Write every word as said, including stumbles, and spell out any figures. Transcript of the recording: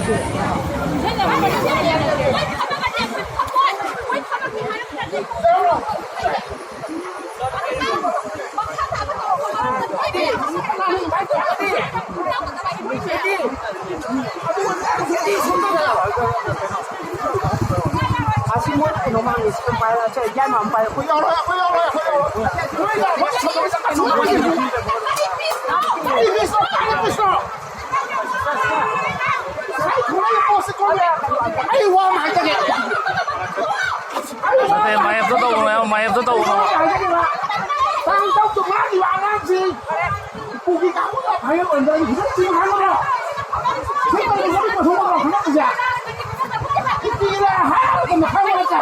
ꯑꯁꯤ ꯃꯣꯏ ꯀꯩꯅꯣ ꯃꯥꯡꯉꯤ, ꯁꯤ ꯄꯥꯏꯔ ꯆꯠ ꯒ꯭ꯌꯥꯟ ꯑꯃ ꯄꯥꯏꯔ ꯑꯩꯈꯣꯏ ꯌꯥꯎꯔꯣꯏ, ꯑꯩꯈꯣꯏ ꯌꯥꯎꯔꯣꯏ, ꯑꯩꯈꯣꯏ ꯌꯥꯎꯔꯣꯏ꯫ ꯑꯩ ꯋꯥ ꯑꯃ ꯍꯥꯏꯖꯒꯦ꯫ ꯅꯠꯇꯦ, ꯃꯥꯏꯞꯇ ꯇꯧꯒꯅꯣ ꯍꯥꯏꯌꯣ, ꯃꯥꯏꯞꯇ ꯇꯧꯒꯅꯣ꯫ ꯇꯥꯡ ꯇꯔꯨꯛꯇ ꯃꯥꯒꯤ ꯑꯉꯥꯡꯁꯤꯡ ꯀꯨꯀꯤ ꯀꯥꯡꯕꯨꯅ ꯐꯥꯏꯔꯦꯜ ꯑꯣꯏꯔꯝꯕ ꯑꯩ ꯈꯤꯇꯪ ꯆꯤꯡ ꯍꯥꯏꯕ꯭ꯔꯣ? ꯁꯤ ꯀꯔꯤ ꯃꯔꯤ ꯄꯨꯊꯣꯛꯑꯒ ꯍꯪꯉꯛꯏꯁꯦ? ꯀꯨꯀꯤꯒꯤꯔ ꯍꯥꯏꯔꯒ ꯃꯈꯥ ꯃꯔꯛꯇ꯫